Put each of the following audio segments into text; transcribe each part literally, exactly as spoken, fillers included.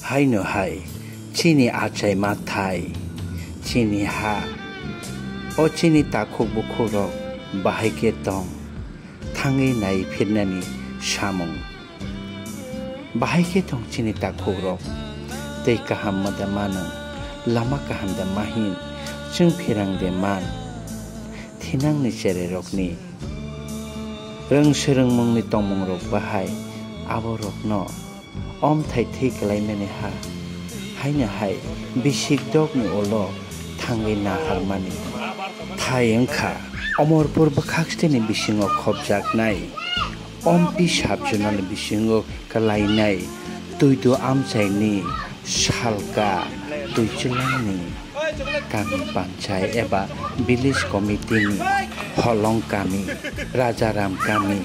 Haino hai chini achaima thai, chini ha, o chini takhuk bukhukrok bahai khe tong, thangwi nai phirnani samung. Bahai khe tong chini takhukrok, tei kaham ma da manwng, lama kaham da mahin, chwng phirang de man, thinangni chererokni rwng swrwngmungni tongmungrok bahai aborokno omthai thwi kwlaimani ha, haino hai bisik dokni ulo thangwi naharmani. Thai wngkha Omorpur bwkhak steni bisingo khopjaknai, ompi sub-zonalni bisingo kwlainai Tuidu amchaini salka Tuichwlangni kami panchai eba village committee ni Holong kami, Rajaram kami,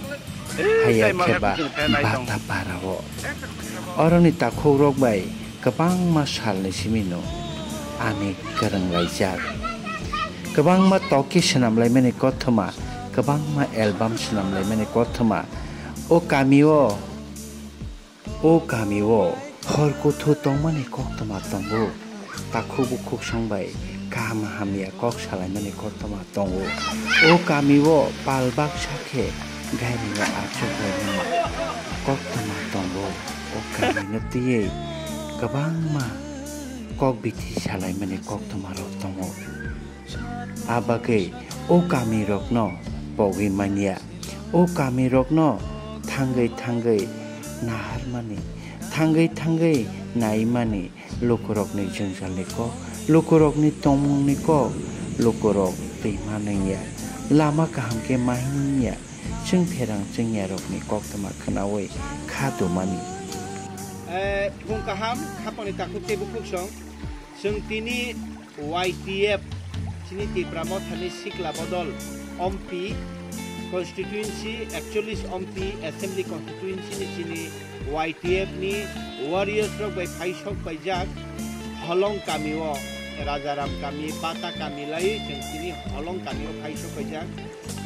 haya khe ba Bata para o. Oroni takhukrok bai kwbangma salni simino ani kwrwng laijak. Kwbangma toki swnam laimani kothoma, kwbangma album swnam laimani kothoma. O kami o, o kami o hor kuthu tongmani koktwma tongo. Takhuk bukhuk song bai kaham hamya kok salaimani koktwma tongo. O kami o pal baksa khe gairingo achuk laimani koktwma tongo. O kami no twiwi kwbangma kok bithi salaimani koktwma rok tongo. A bagwi o kami rokno pogwi manya. O kami rokno thangwi thangwi naharmani, thangwi thangwi naimani, lukurokni jwngjalni kok, lukurokni tongmungni kok, lukurok twi manwngya, lama kaham khe ma hinwngya, chwng pherang chwngya rokni koktwma khwnawi kha dumani. Eh, phung kaham, khapangni takhuk tei bukhuk song, chwng tini Y T F, chini Tipra Mothani Sikla Bodol, Ompi constituency, actually Ompi assembly constituency ni chini Y T F ni warriors rok bai phaisok paijak Holong kami o, Rajaram kami, Bata kami lai chwng chini Holong kami o phaisok paijak.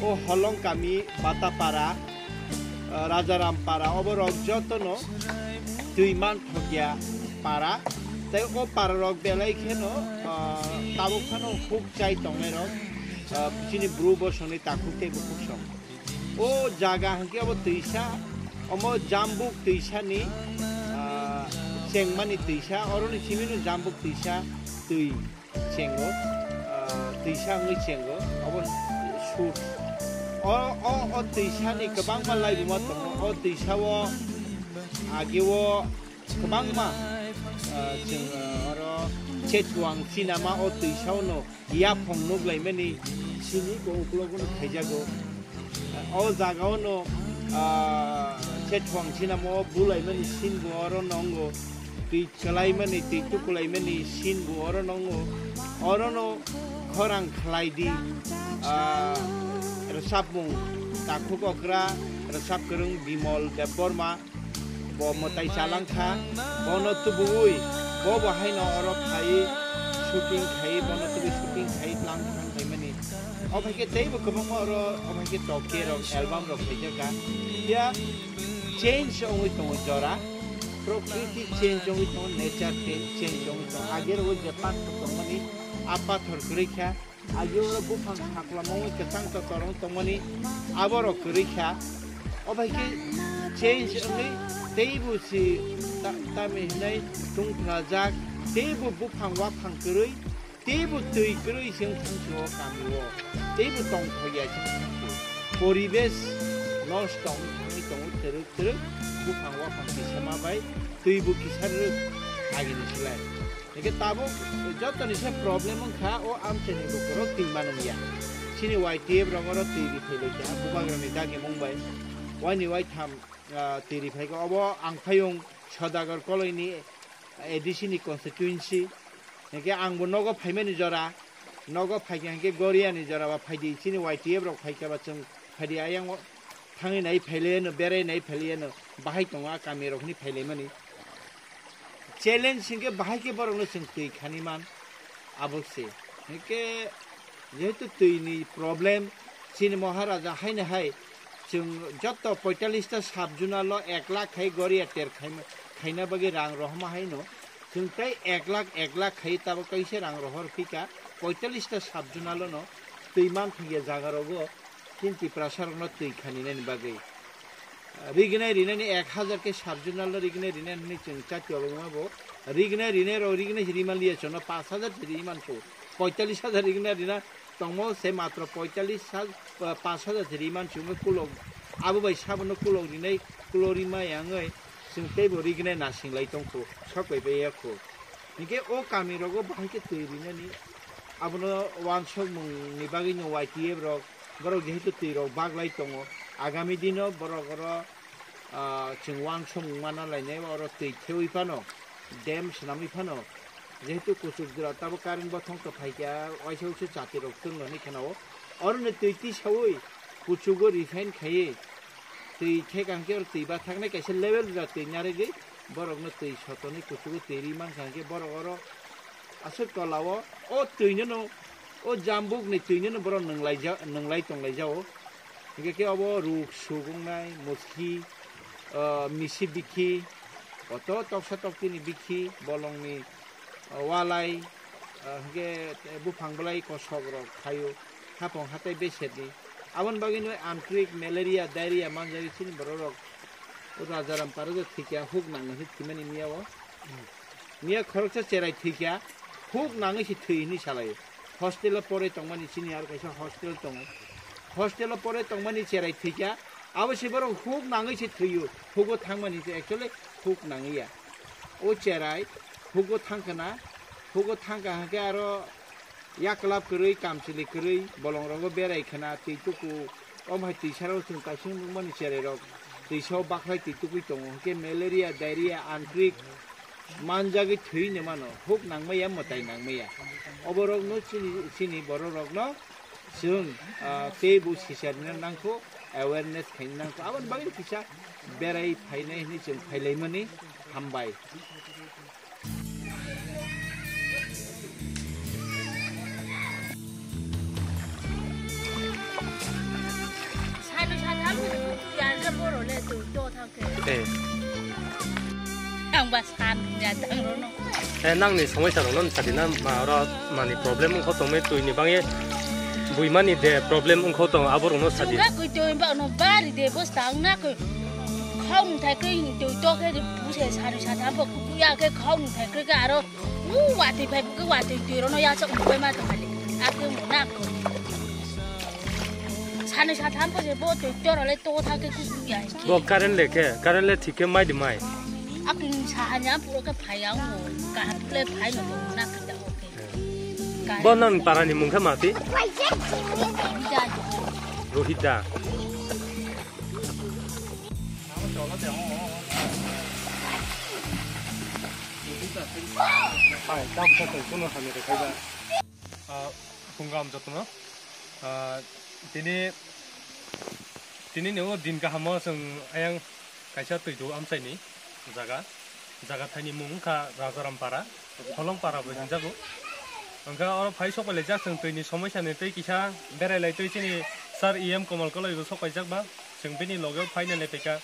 O Holong kami, Bata para, ah, Rajaram para, oborok jotono twi man thokya para. Tei o para rok belai kheno, ah, tabuk phano huk chai tongnai rok, ah, chini bru bosongni takhuk tei bukhuk song. O jaga hwnkhe obo twisa, omo Jambuk twisani, ah, chengmani twisa, oroni simino Jambuk twisa twi chengo, ah, twisa wngwi chengo, obo sur. O, o, o twisani kwbangma laibuma tongo, o twisao ageo kwbangma, ah, chwng, ah, oro Chechuang chinama o twisao no yaphong nuglaimani sini ko uklogo no khaijago. O jaga ono, ah, Chechuang chinamo bulaimani sin bo oro nongo, twi kwlaimani, twi tukulaimani sin bo oro nongo. Orono khorang khlai di, ah, rwchapmung takhuk okra, rwchap kwrwng Bimol Debbarma. Bo mwtai chalangkha, bono tubuwi, bo bo haino oro phai shooting khai, bono tubui shooting khai tlang thang phaimani. Obo hai khe teibo kwbangma oro, obo hai khe tokke rok, album rok phaijakha. Ya change wngwi tongo jora, prokriti change wngwi tongo, nature change wngwi tongo. Age rogwi je pathor tongmani, a pathor kwrwi kha. Ageo buphang saklamwi kwchang totorong tongmani aborok kwrwi kha. O bai khe change wngwi teibo si ta-, tamni hinai tungphlajak, teibo buphang waphang kwrwi, teibo twi kwrwi se wngthang si o kamio, teibo tongthokya se wngthang si. Poribesh nosto wngthangwi tongo twrwk twrwk, buphang waphang kisa ma bai twibo kisa rwk agini slai. Hingke tabuk jotoni se problem wngkha o amchaini lukurok twi manwngya. Chini Y T F rok oro twi riphai laikha, bubagrani dagimung bai waini waitham, ah, twi riphaikha. Obo ang phayung Sodagar koloini A D C ni constituency. Hingke angbo nogo phaimani jora, nogo phaikha hingke Goriani jora ba phaidi chini Y T F rok phaikha ba chwng phaidi ayang o thangwi nai phailaiano, berai nai phailaiano, bahai tongo a kamirok hwnwi phailaimani. Challenge hwnkhe bahai khe borokno chwng twi khani man, abo se. Hwnkhe jehetu twini problem, chini Maharaja haino hai chwng joto poitalista sub-zonal o ek lakh khai goriya ter khaima-, khaina bagwi rang rohorma haino Chwng tei ek lakh, ek lakh khai tabuk kaisa rang rohor phika, poitallis ta sub-zonal-o no twi man thangya jaga rogo chini Tiprasa rokno twi khani nani bagwi. Rignai rinani ek hajar khe sub-zonal-o rignai rinani hwnwi chwng chati olongma bo. Rignai rinai rok rignai se rima liya chono pash hajar se ri man su. Poitallis hajar rignai rina tongmo se matro poitallis haj-, pash hajar se ri man su wngkha kulok. Abo bai sabono kulok rinai, kulok rima yangwi chwng teibo rignai nasing lai tongkho, sok bai bai yakho. Hinkhe o kami rogo bahai khe twi rinani abono wansokmung ni bagwi no Y T F rok, borok jehetu twi rok baglai tongo, agami dino borok oro, ah, chwng wansokmung mana lainai oro twi thewi phano, dam swnamwi phano, jehetu kuchuk jora tabuk current bothong to phaikha, waisa usu chati rok chwng hinwi kheno, oro no twi tisawi kuchugo refine khaiwi twi thek hwnkhe oro twi bathaknai kaisa level jora twi narigwi borokno twi sotonwi kuchugo twi ri mankha hwnkhe borok oro aswk tolao o twinono, o jambukni twinono borok nwnglaija-, nwng lai tong lai jao. Hingke khe obo ruk suk wngnai, muski, ah, misi bikhi, oto toksa toktini bikhi, bolongni, ah, walai, ah, hingke buphang bolai kosok rok phaio, hapong hatai beserni. Aboni bagwino anthrax, malaria, diarrhea manjagwi chini borok rok o Rajaram para je thwikha huk nangwi thwimani miya o. Miya khoroksa cherai thwikha, huk nangwi se thwi hinwi salaio. Hostel o pore tongmani chini aro kaisa hostel tongo. Hostel o pore tongmani cherai thwikha, abo se borok huk nangwi se thwio, hugo thangmani se actually huk nangya. O cherai hugo thangkhana, hugo thangkha hwnkhe aro yaklap kwrwi, kamchwlwi kwrwi, bolongrogo berai khana, twi tuku, o hai twisaro chwng kaising nukmani cherai rok, twisao bakhlai twi tukui tongo, hwnkhe malaria, diarrhea, anthrax, manjagwi thwi hinwi mano, huk nangmaya, mwtai nangmaya. Oborokno chini, chini bororokno chwng, ah, teibo sicharina nangkho, awareness khaina nangkho. Aboni bagwi kisa berai phainai hinwi chwng phailaimani hambai. Sanu satham ya borole tu to thang. Eh. Ang ba san ya dang rono. Eh, nangni somoi sa rono sadi na ma oro mani problem wngkho tongmai twi ni bangye bui mani de problem wngkho tong abo rono sadi. Chunga koi twi ba no bari de bos tang na koi khong thai koi twi to ke buse sari sa thang bo kuya ke khong thai koi ke aro u wati phai bu ke wati twi rono ya chok bai ma to khali. Ake mo na koi. Sani satham ko je bo to toro le to thake ku ya. Bo current le ke, current le thik ke mai di mai. Akin sahanya puro ke phai ang mo, ka le phai no na ke da oke. Bo nang para ni mung khe mati? Rohita. Hai, tam sa to kuno hami de kai ba. Ah, phunggam jotono. Ah, tini, tini ni o din kahamo chwng ayang kaisa twi do amchai ni jaga. Jaga thani mung wngkha Rajaram para, Holong para bo hinjago. Wngkha oro phai sok pai laijak chwng twi ni somosya ni tei kisa berai lai twi chini sir E M Komal Koloi bo sok paijak ba. Chwng bini loge o phai nai lai paikha.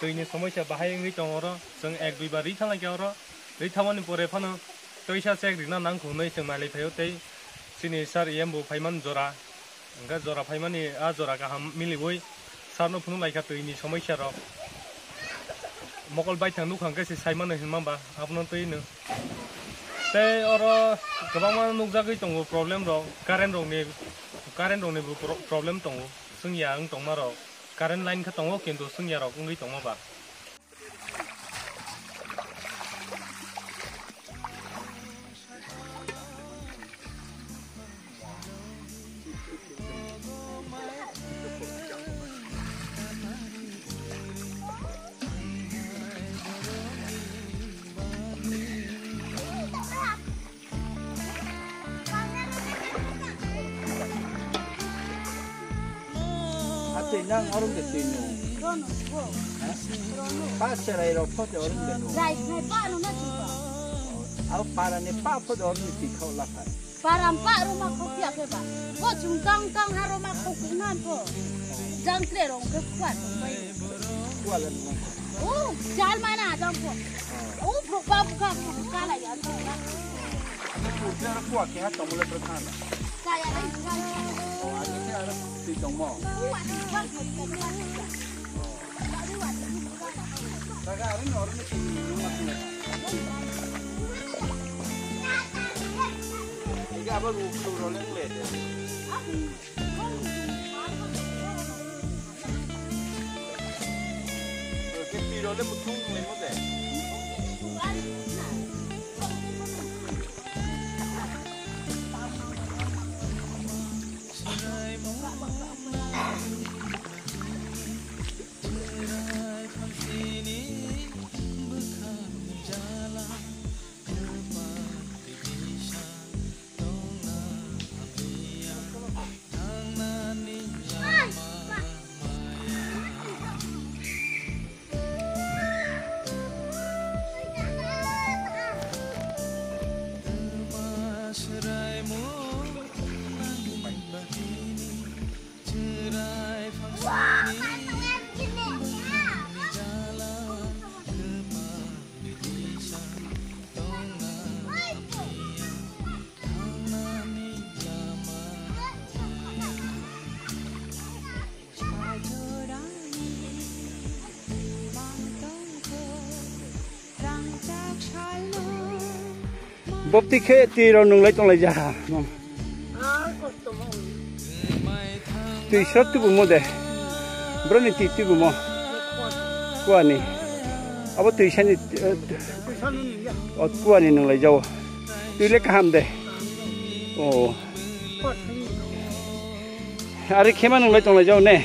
Twi ni somosya bahai wngwi tongo oro. Chwng ek dui bar ri thang lai kha oro. Ri thangmani pore phano twisa check rina nang kho hwnwi chwng nai lai phaio tei chini sir E M bo phaimani jora. Hwnkhe jora phaimani, a jora kaham miliwi sir no phunuk lai kha twi ni somosya rok. Mokol baithang nukha hwnkhe se sai mano hinma ba abono twi no. Tei oro kwbangma nukjagwi tongo problem rok, current rok ni, current rok ni bo pro-, problem tongo. Chwngya wng tongma rok current line khe tongo, kintu chwngya rok wngwi tongma ba. Atwi nang orom de twi nung. Rono, bo. Ha? Rono. Pa cherai rok pho de orom de nung. Rai khai pa no na twi ba. Abo para ni pa pho de orom ni twi khau la khai. Para pa ro ma khau kya khe ba. Bo chung tang tang ha ro ma khau kuk nan pho. Jang tle rong khe khua tong bai. Khua la nung. O, jal ma na jang pho. O, pho pa pho ka pho ka la ya. Kuwa keha tongmole pro khana. O, agi khe aro twi tongmo. Kaga aro ni oro ni twi tongmo. Agi abo ru ru ro leng le. Bopti khe twi rw nwnglai tonglai jaha. Twi srot tubumo de. Broni twi tubumo. Kuani. Abo twi sani, eh, o kuani nwnglai jao. Twi le kaham de. O. Ari khema nwnglai tonglai jao ne.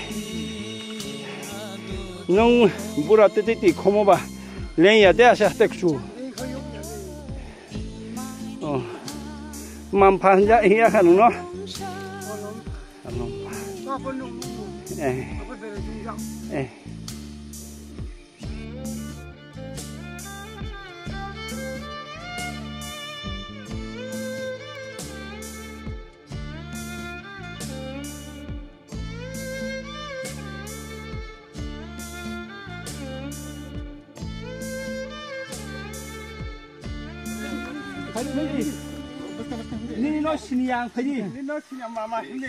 Nwng bura twi twi twi khomo ba. Leng ya de asa tek chu. O. Mampha hanja hiya kha nwng no. Ano. Eh. Eh. Nini no sini ang phaidi. Nini no sini ang mama hindi.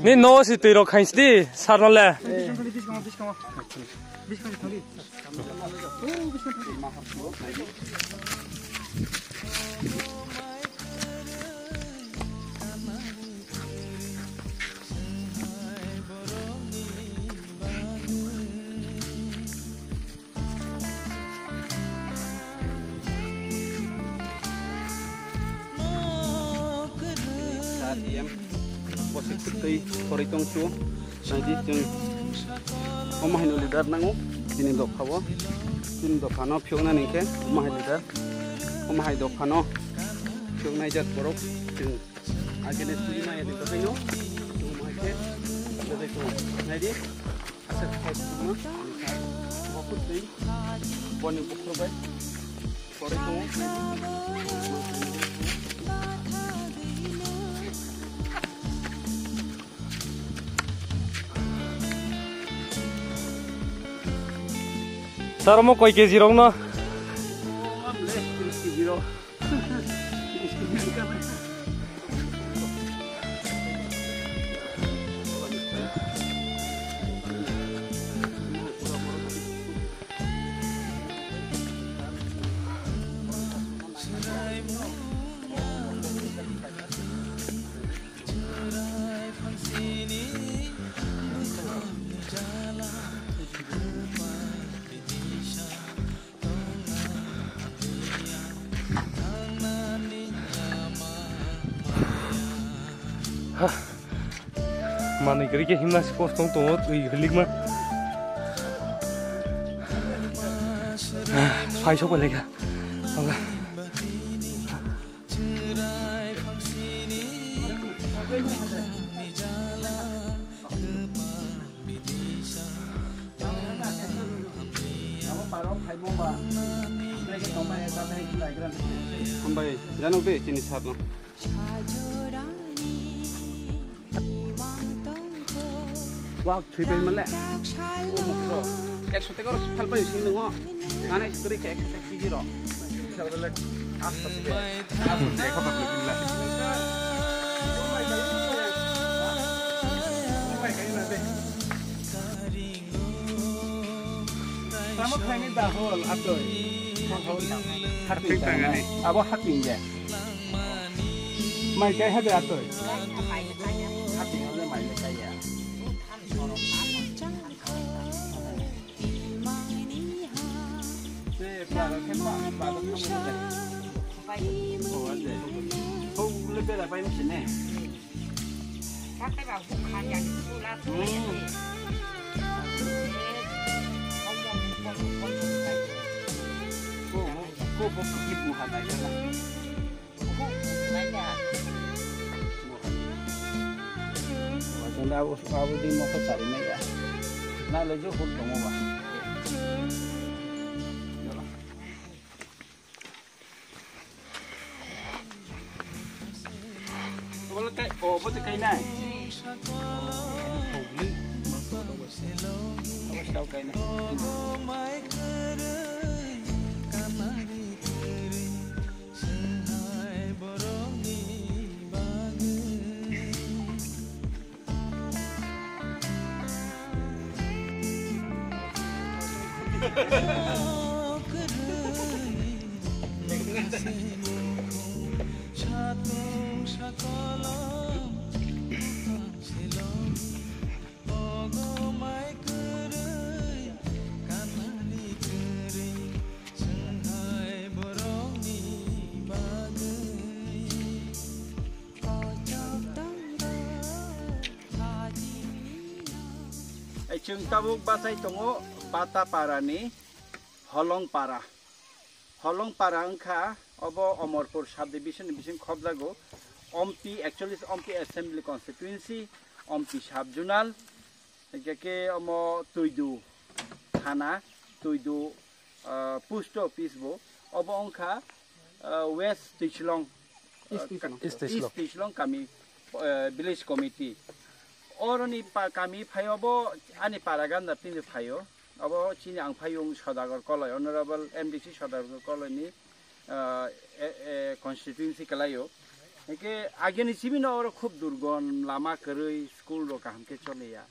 Ni no si twi rok khainsi di, sar no le. Sa tiyam, bosik twi khoroi tong chu, naidi chwng omo haino leader nango, chini dopha o, chini dopha no phiyoknani khe omo hai leader, omo hai dopha no phiyoknai jat borok chwng. Agene twi maya de twi no. Twi maya ke. Twi twi. Naidi. Asa khai twi no. Bokut twi. Boni bukhur bai. Kore twi. Sir, omo koi K G rok no? Manwi kwrwi khe himna si post tong tongo twi hwlikma. Phai sok lekha. Hambai, jano be chini sir no. Wak thwi pai male. O mukro. Ekso teka ro sal pai sing nungo. Nane suri ke ekso teka kg ro. Tamo khaini dahol atoi. Haping tangani. Abo haping de. Mai kai habe atoi. Haping ole mai le kai ya. Se para ke pa pa. Oh, ande. Oh, le bela pai misi ne. Abo, abo di mokho chari nai ya. Na le jo hut tongo ba. Obo le kai, obo te kai nai. Obo sitao kai nai. Ai, chwng tabuk bachai tongo Bata para ni Holong para. Holong para wngkha obo Omorpur sub division ni bising khobjago. Ompi, actually Ompi Assembly Constituency, Ompi Sub Zonal. Hingke ke omo Tuidu thana, Tuidu, ah, post office bo. Obo wngkha, ah, West Tuichilong, ah, East Tuichilong. East Tuichilong. East Tuichilong kami, ah, village committee. Oroni pa-, kami phaio bo ani para ganda tini phaio. Obo chini ang phaiyung Sodagar Koloi, Honorable M D C Sodagar Koloi ni, ah, e, e, constituency kalaio. Hingke ageni simi no oro khub durgon, lama kwrwi, school rok kaham khe choliya.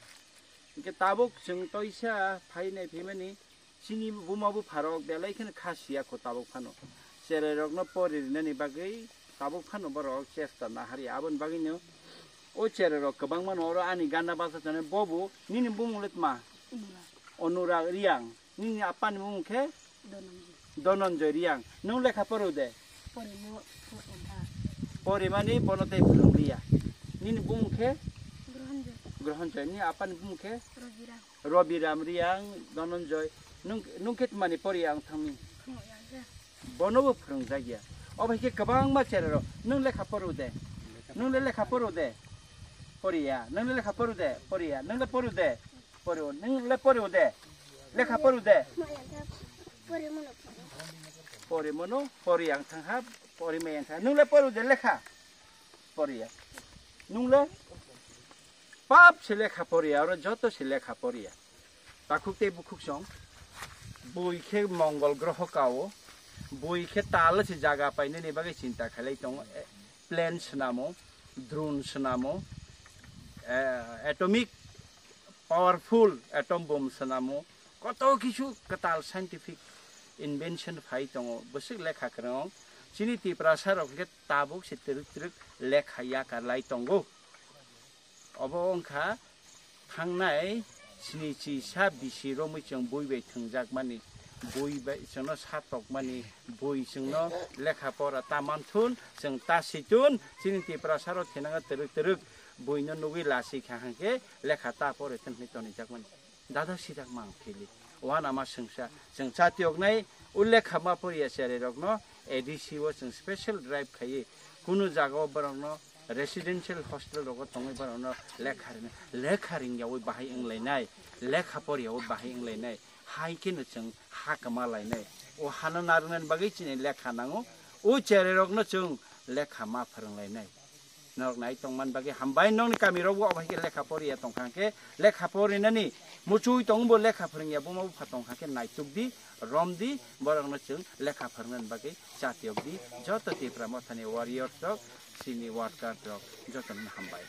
Hingke tabuk chwng toisa phainai phaimani chini buma bupharok belai kheno kha siya kho tabuk phano. Cherai rokno pori rinani bagwi tabuk phano borok chesta nahari. Aboni bagwino o cherai rok kwbangma no oro ani gana basa tongnai. Bobo nini bumung le tma? Onurag Riang. Nini apani bumung khe? Dhananjay. Dhananjay Riang. Nwng lekha poro de? Porimo, porimo. Porimani bono tei phwrwng liya. Nini bumung khe? Grohanjoy. Grohanjoy. Nini apani bumung khe? Rabiram. Rabiram Riang, Dhananjay. Nwng, nwng khe tmani poriya wng thangni? Khwngo ya je. Bono bo phwrwng jak ya. Obo hai khe kwbangma cherai rok. Nwng lekha poro de? Nwng le lekha poro de? Poriya. Nwng le lekha poro de? Poriya. Nwng le poro de? Pori, nwng le pori de? Lekha pori de? Porimono pori ang thang ha, pori mai ang thang. Nwng le pori de lekha? Poriya. Nwng le? Pap se lekha poriya, oro joto se lekha poriya. Takhuk tei bukhuk song. Bui khe mongol groho kao. Bui khe tal se jaga painani bagwi chinta khailai tongo. E, plane swnamo, drone swnamo, e, atomic powerful atom bomb swnamo, koto kisu kwtal scientific invention phai tongo, bwswk lekha kwrwng. Chini Tiprasa rok hwnkhe tabuk se twrwk twrwk lekha yakar lai tongo. Obo wngkha thangnai sini chi sa bisi romwi chwng bui bai thwngjakmani, bui bai chwngno satokmani, bui chwngno lekha pora ta manthun, chwng ta situn, chini Tiprasa rok thinango twrwk twrwk buino nugwi lasi kha hwnkhe lekha ta pore twn hwnwi tonijakmani. Dada sidak mang phili. Wana ma swngsa. Chwng chati oknai ullekha ma poriya cherai rokno A D C o chwng special drive khaiwi kunu jaga o borokno residential hostel rogo tongwi borokno lekha rinai. Lekha ringyawi bahai wnglainai. Lekha poriyawi bahai wnglainai. Hai kheno chwng ha kwma lainai. O hano narwknani bagwi chini lekha nango. O cherai rokno chwng lekha ma phwrwnglainai. Norok nai tongman bagwi hambai, nokni kamirokbo obo hai khe lekha poriya tongkha hwnkhe, lekha porinani muchui tongbo lekha phwrwngya buma bupha tongkha khe naitukdi, romdi, borokno chwng lekha phwrwngnani bagwi chatiyokdi. Joto Tipra Mothani warriors rok, chini workers rok, jotono hambai.